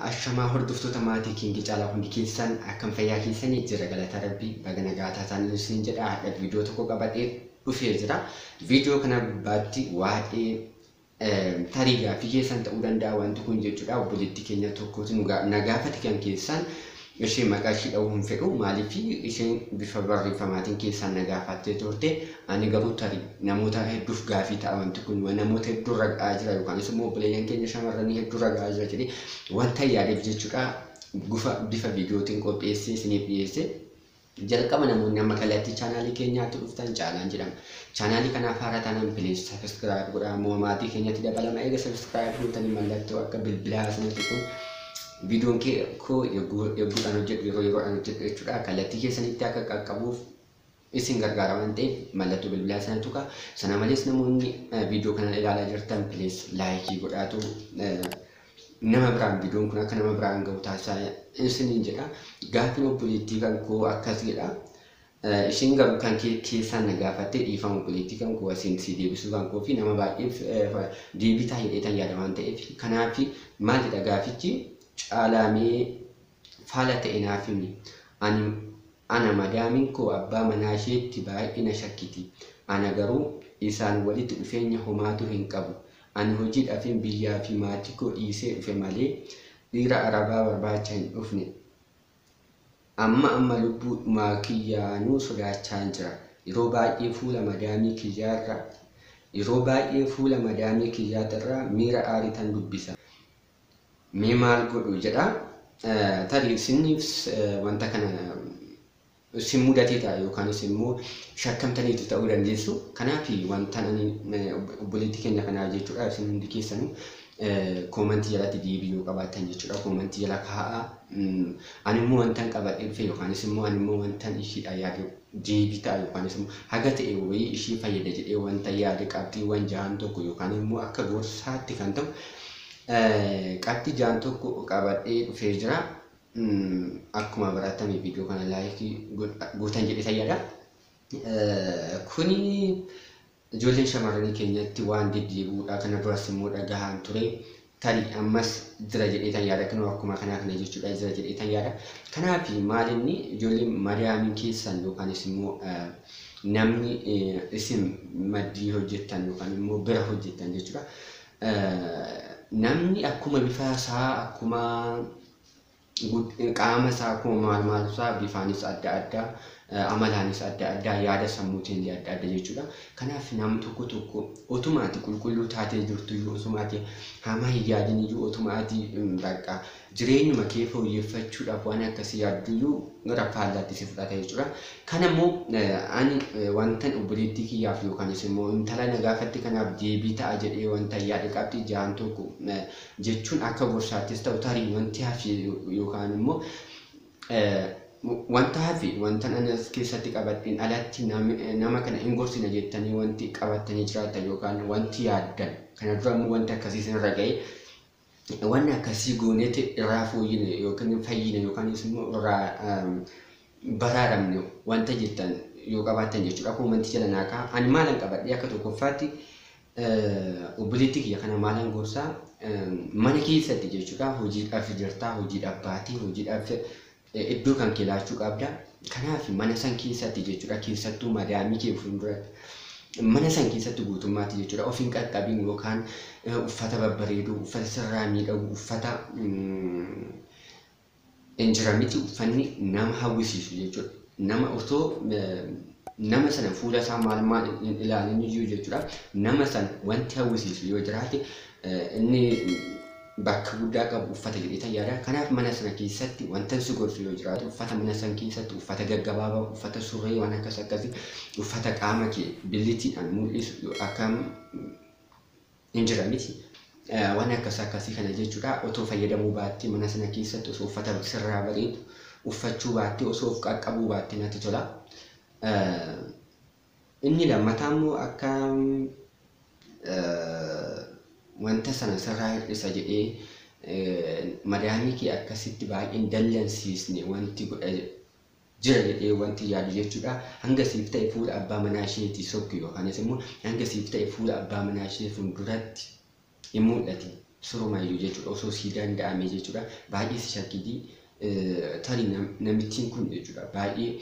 Ashamaa hordoftoota maatii Kiingii Caalaa, hundi keessan akkam, fayyaa keessanii? Jira, galata Rabbii. Baga nagaa taataan isin jedha. Har'a viidiyoo tokko qabadhee dhufee jira. Viidiyoo kana gubbaatti waa'ee tarii gaaffii keessan ta'uu danda'a wanti kun jechuudha. Obboleettii keenya tokkotu na gaafate. Kan keessaan ishee maqaa ishee dha'uu hin fedhu. Maaliif? Isheen bifa barreeffamaatiin keessaan na gaafattee turte. Ani garuu tarii namoota hedduuf gaafii ta'a, wanti kun namoota hedduu irra ga'aa jira yookaanis immoo obboleeyyan keenya shamarranii hedduu irra ga'aa jira jedhee wanta yaadeef jechuudha. Bifa viidiyootiin qopheessee isiniif dhiyeesse. Jalqaba namoonni amma kallattii chaanaalii keenyaatti dhuftan, Caalaan jedhama. Chaanaalii kanaaf haaraa taanaan please subscribe godhaa, immoo maatii keenyatti dabalama. Eega subscribe gootanii mallattoo akka bilbilaa sanatti kun viidiyoon koo yegguudhaan hojjedhu, yeroo yeroodhaan hojjedhu jechuudha. Kallattii keessanitti akka qaqqabuuf isin gargaara waan ta'eef mallattoo bilbilaa sana tuqa. Sana malees namoonni viidiyoo kana ilaalaa jirtan please like godhaatu nama biraan viidiyoon kun akka nama biraan gahu taasisaa isiniin jedha. Gaaffiin obboleettii kan koo akkas jedha. Isheen garuu kan keessaan na gaafattee, dhiifama obboleettii kan koo, asiin si deebisuu kan koo fi nama baay'eef deebii ta'a jedhee yaada waan ta'eef. Kanaaf maal jedha gaafichi? "Caalamee faala ta'e naaf himi. Ani ana madaamiin koo abbaa manaa isheetti baay'ee na shakkiti. Ana garuu isaan walitti dhufeenya homaatu hin qabu. Ani hojiidhaafin biyyaa fi maatii koo dhiisee dhufe malee dhiira Arabaa barbaacha hin dhufne. Amma amma lubbuudhumaa kiyyaanuu sodaachaa jira. Yeroo baay'ee fuula madaamii kiyyaatirraa miira aariitan dubbisa. Mee maal godhu?" jedha. Tarii isiniif wanta kana isin mudatee ta'a yookaanis immoo shakkamtaniitu ta'uu dandeessu. Kanaaf wanta ani obboleettii keenya kanaa jechuudha, isin hundi keessanuu comment jalatti deebii yoo qabaattan jechuudha, comment jala kaa'aa. Ani immoo wantan qabadhee dhufe yookaanis immoo ani immoo wantan ishiidha yaade deebii ta'a yookaanis immoo haga ta'e wayii ishii fayyada jedhee wanta yaade qabxiiwwan jahan tokko yookaan immoo akka gorsaatti kan ta'u qabxii jahan tokko qabadhee dhufee jira. Akkuma baratame viidiyoo kana like gootan jedhee fayyada. Kuni ijoolleen shamarranii keenyatti waan deddeebi'uudha. Kana duras immoo dhagahaan ture. Tarii ammas jira jedhee tan yaada. Kunoo akkuma kanaa kana jechuudha, jira jedhee tan yaada. Kanaaf maal inni ijoolleen madaamiin keessan yookaanis immoo namni isin maddii hojjettan yookaan immoo bira hojjettan jechuudha. Namni akkuma bifa isaa, akkuma qaama isaa, akkuma maal maal isaa, bifaanis adda addaa, amalaanis adda addaa, yaada sammuutiin illee adda adda jechuudha. Kanaaf namni tokko tokko otuma ati qulqulluu taatee jirtu iyyuu, otuma ati hamaa hin yaadin iyyuu, otuma ati bakka jireenyuma kee fooyyeffachuudhaaf waan akkasii yaaddu iyyuu gara faallaatti si fudhata jechuudha. Kana immoo ani wantan obboleettii kiyyaaf yookaanis immoo intala na gaafatte kanaaf deebii ta'a jedhee wanta yaade qabxii jahan tokko jechuun akka gorsaattis ta'u, tarii wanti hafe yookaan immoo wanta hafe wanta ani as keessatti qabadheen alatti nama kana hin gorsina jettanii wanti qabattanii jiraattan yookaan wanti yaaddan, kana dura immoo wanti akkasii isinirra ga'e, wanni akkasii gooneeti irraa fooyyine yookiin fayyine yookaanis immoo irraa baraaramne wanta jettan yoo qabaattan jechuudha. Comment jala naa ka'a. Ani maalan qabadhee? Akka tokkoffaatti obboleettii kiyya kana maalan gorsaa? Mana keessatti jechuudha, hojiidhaaf jirtaa, hojiidhaaf baatee, hojiidhaaf iddoo kan kee laachuu qabda. Kanaaf mana san keessatti jechuudha, keessattuu madaamii kee fuulduratti mana san keessatti guutummaatti jechuudha of hin qaqqabin yookaan uffata babbareeduu, uffata sirraa miidhagu, uffata hin jira miti, uffanni nama hawwisiisu jechuudha. Nama otoo nama sana fuula isaa maal maal hin ilaalin iyyuu jechuudha. Nama sana wanti hawwisiisu yoo jiraate, inni bakka guddaa qabu uffata jedhee yaada. Kanaaf mana sana keessatti wanta si gorsu yoo jiraatu, uffata mana sana keessatti uffata gaggabaabaa, uffata surree, waan akkas akkasii, uffata qaama kee billitiidhaan mul'isu akkam hin jira miti. Waan akkas akkasii kana jechuudha otoo fayyadamuu baattee, mana sana keessatti osoo uffata sirraa bareedu uffachuu baattee, osoo of qaqqabuu baattee natti tola. Inni lammataa immoo akka wanta sana sirraa hir'isa jedhee madaamii kee akkasitti baay'een dallansiisne wanti godha jira jedhee wanti yaadu jechuudha. Hanga siif ta'e fuula abbaa manaa isheetii sokki yookaanis immoo hanga siif ta'e fuula abbaa manaa ishee fuulduratti hin mul'atin. Sirumayyuu jechuudha osoo sii danda'ame jechuudha baay'ee si shakkiti. Tarii namittiin kun jechuudha baay'ee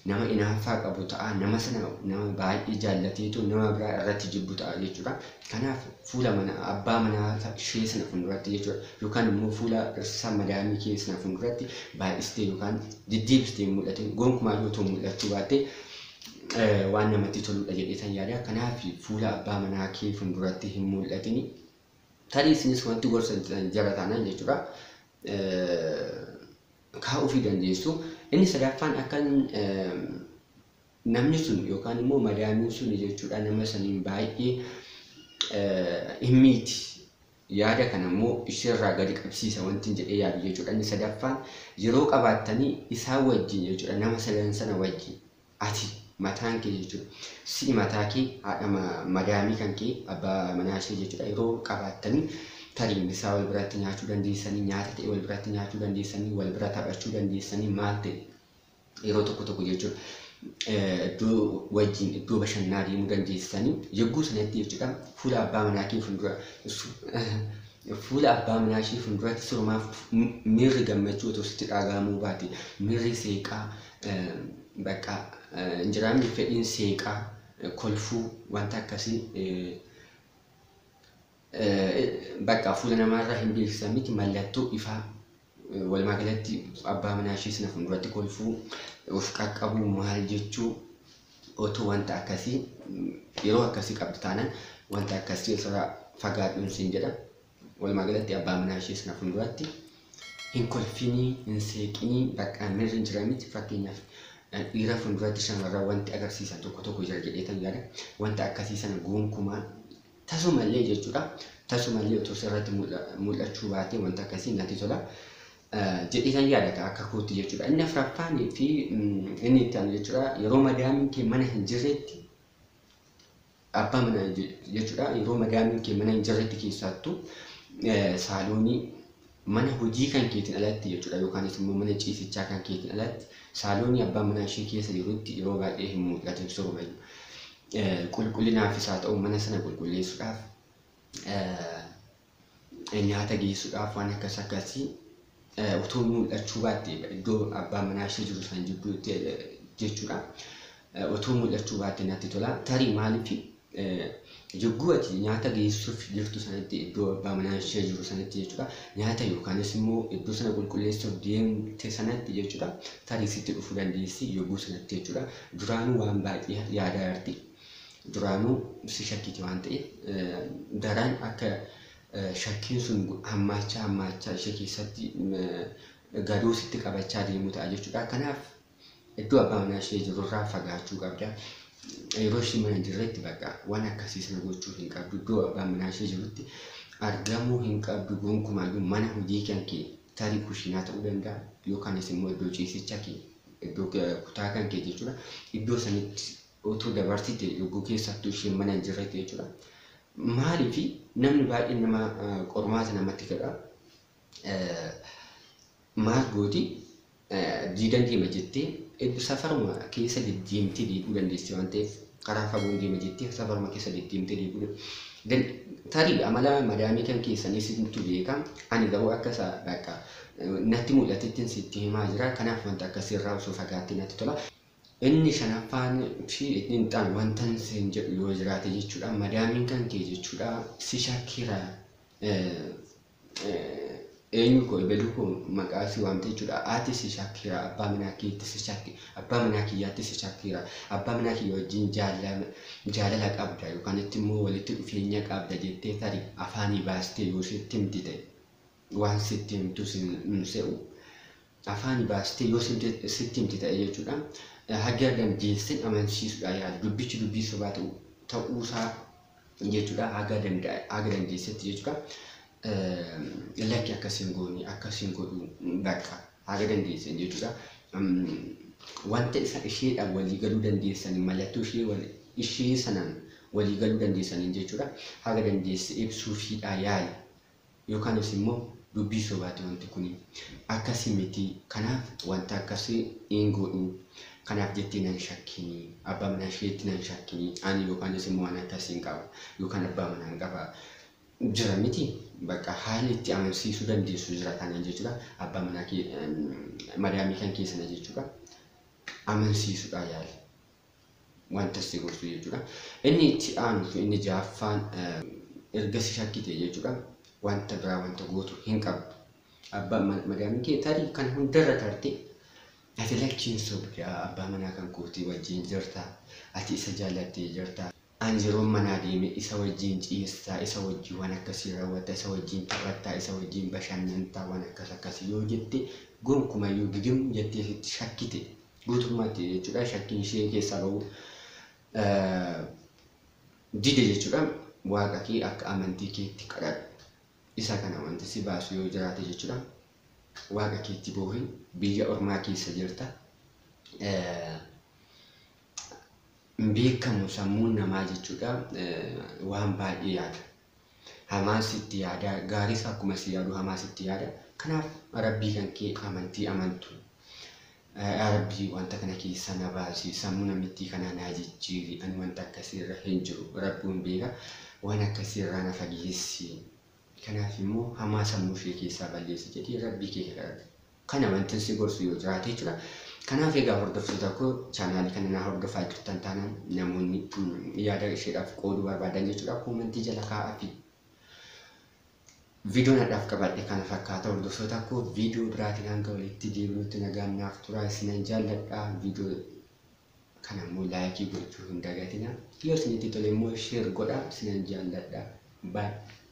nama inaaffaa qabu ta'a, nama sana nama baay'ee jaallateetu nama biraa irratti jibbu ta'a jechuudha. Kanaaf fuula mana abbaa manaa ishee sana fuulduratti jechuudha yookaan immoo fuula dhirsa madaamii kee sana fuulduratti baay'istee yookaan diddiibsitee mul'ate gonkumaa yoo ta'u mul'achuu baatte waan namatti toludha jedhee san yaada. Kanaaf fuula abbaa manaa kee fuulduratti hin mul'atini. Tarii isinis wanti gorsa jara taanaan jechuudha kaa'uufii dandeessu. Inni sadaffaan akka namni sun yookaan immoo madaamiin sun jechuudha nama saniin baay'ee hin miiti. Yaada kana immoo isheerraa gadi qabsiisa wanti jedhee yaadu jechuudha. Inni sadaffaan yeroo qabaattanii isaan wajjin jechuudha nama sadan sana wajjin ati mataan kee jechuudha. Si'i mataa kee haadha madaamii kan kee abbaa manaa ishee jechuudha yeroo qabaattanii tarii misaa wal biratti nyaachuu dandeessanii, nyaata ta'e wal biratti nyaachuu dandeessanii, wal bira taphachuu dandeessanii maal ta'e yeroo tokko tokko jechuudha. Iddoo wajjin iddoo bashannanaa deemuu dandeessanii yogguu sanatti jechuudha fuula abbaa manaa kee fuuldura fuula abbaa manaa ishee fuulduratti sirumaaf miirri gammachuu otoo sitti dhaga'amuu baate miirri seeqaa bakka hin jiraanne fedhiin seeqaa kolfuu wanta akkasii bakka fuula namaarraa hin beeksisan miti mallattoo ifaa walumaa galatti abbaa manaa ishee sana fuulduratti kolfuu of qaqqabuu maal jechuu otoo wanta akkasii yeroo akkasii qabdu taanaan wanta akkasii ofirraa fagaadhuun siin jedha. Walumaa galatti abbaa manaa ishee sana fuulduratti hin kolfinii, hin seeqinii bakka miirri hin jira miti. Fakkeenyaaf dhiira fuulduratti shamarran wanti agarsiisan tokko tokko jira jedheetan yaada. Wanta akkasii sana gonkumaa tasumallee jechuudha. Tasumallee otoo sirratti mul'achuu baatee wanta akkasii natti tola jedheetan yaada akka kootti jechuudha. Inni afuraffaan fi inni itti aanu jechuudha yeroo madaamiin kee mana hin jirretti abbaa manaa jechuudha yeroo madaamiin kee mana hin jirretti keessattuu saaloonii mana hojii kan keetiin alatti jechuudha yookaanis immoo mana ciisichaa kan keetiin alatti saaloonii abbaa manaa ishee keessa jirutti yeroo baay'ee hin mul'atin sirumayyuu. Qulqullinaafis haa ta'u mana sana qulqulleessuudhaaf nyaata geessuudhaaf waan akkas akkasii otoo mul'achuu baatte iddoo abbaa manaa ishee jiru san jidduutti jechuudha. Otoo mul'achuu baatte natti tola. Tarii maaliif yogguu ati nyaata geessuuf jirtu sanatti iddoo abbaa manaa ishee jiru sanatti jechuudha. Nyaata yookaanis immoo iddoo sana qulqulleessuuf deemte sanatti jechuudha. Tarii sitti dhufuu dandeessi yogguu sanatti jechuudha. Duraanuu waan baay'ee yaadaa jirti. Duraanuu si shakkiti waan ta'eef daran akka shakkiin sun hammaachaa hammaachaa ishee keessatti gadoo sitti qabachaa deemu ta'a jechuudha. Kanaaf iddoo abbaa manaa ishee jirurraa fagaachuu qabda. Yeroo ishee mana hin jirretti bakka waan akkasii sana gochuu hin qabdu. Iddoo abbaa manaa ishee jirutti argamuu hin qabdu gonkumaayyuu mana hojii kan kee tarii kushiinaa ta'uu danda'a yookaanis immoo iddoo ciisicha kee iddoo kutaa kan kee jechuudha. Iddoo sanitti otoo dabarsite yogguu keessattuu isheen mana hin jirretti jechuudha. Maaliif namni baay'een nama qormaata namatti godha. Maal gooti diidan deema jettee safaruma keessa deddeemtee deebi'uu dandeessi waan ta'eef karaa fagoon deema jettee safaruma keessa deddeemtee deebi'uu tarii amala madaamii kan keessanii sintu beeka. Ani garuu akka isa bakka natti mul'atettiin sitti himaa jira. Kanaaf wanta akkasii irraa osoo fagaattee natti tola. Inni shanaffaan fi inni hin taane wanta siin jedhu yoo jiraate jechuudha. Madaamiin kan kee jechuudha si shakkiira eenyu koo ebeluu koo maqaa si waamte jechuudha. Ati si shakkiira abbaa manaa keetti si shakki abbaa manaa kiyyaatti si shakkiira abbaa manaa kiyya wajjin jaalala qabda yookaan itti immoo walitti dhufeenya qabda jettee tarii afaanii baastee yoo sitti himti ta'e waan sitti himtu hin se'u. Afaanii baastee yoo sitti himti ta'e jechuudha. Haga dandeesseen amansiisuudha yaadu dubbichi dubbii sobaa ta'uusaa jechuudha haga dandeessetti jechuudha. Lakki akkasiin goone akkasiin godhu bakka haga dandeessan jechuudha. Wanta isa isheedhaan walii galuu dandeessanii mallattoo ishee sanaan walii galuu dandeessaniin jechuudha. Haga dandeesse ibsuufiidhaa yaali yookaanis immoo dubbii sobaati wanti kun akkasii miti kanaaf wanta akkasii hin godhu kanaaf jettee nan shakkinii abbaa manaa isheetti nan shakkinii ani yookaanis immoo waan akkasii hin qaba yookaan abbaa manaa hin qaba jira miti Bakka haalli itti amansiisuu dandeessu jira taanaan jechuudha. Abbaa manaa kee madaamii kan keessana jechuudha. Amansiisuudha yaali. Wanta si gorsu jechuudha. Inni itti aanu fi inni ja'affaan, erga si shakkite jechuudha. Wanta biraa wanta gootu hin qabdu. Abbaa madaamii kee tarii kan hundarra tarte, ati lakkiin sobdaa, abbaa manaa kan kootii wajjin jirta. Ati isa jaallattee jirta. Ani yeroon manaa deeme isa wajjin ciistaa, isa wajjin waan akkasii raawwatta, isa wajjin taphattaa, isa wajjin bashannantaa, waan akkas akkasii yoo jette, gonkumayyuu gigim jettee sitti shakkite guutummaatti jechuudha. Shakkiin ishee keessaa bahu dide jechuudha. Waaqa kee akka amantii keetti kadhadhu. Isa kana wanti si baasu yoo jiraate jechuudha. Waaqa keetti boohi, biyya ormaa keessa jirta. Beekamu sammuun namaa jechuudha waan baay'ee yaada. Hamaa sitti yaada, gaariis akkuma si yaadu hamaa sitti yaada. Kanaaf Rabbii kan kee amantii amantu. Yaa Rabbii, wanta kana keessa na baasi, sammuu namittii kanaa naa jijjiiri, ani wanta akkasiirra hin jiru, Rabbiin beeka, waan akkasiirraa na fageessi. Kanaaf immoo hamaa sammuu ishee keessaa balleessi jedhii Rabbii kee kadhadhu. Kana wanti si gorsu yoo jiraate jechuudha. Kanaaf egaa hordoftoota koo, chaanaalii kana na hordofaa jirtan taanaan, namoonni yaada isheedhaaf qooduu barbaadan jechuudha, koomentii jala kaa'aa fi viidiyoon hadhaaf qabadhe kana fakkaata. Hordoftoota koo, viidiyoo biraatiin hanga walitti deebinutti nagaan naaf turaa, isinan jaalladha. Viidiyoo kana immoo laayikii gochuu hin dagatina. Yoo isinitti tole immoo share godhaa. Isinan jaalladha. Baay'ee.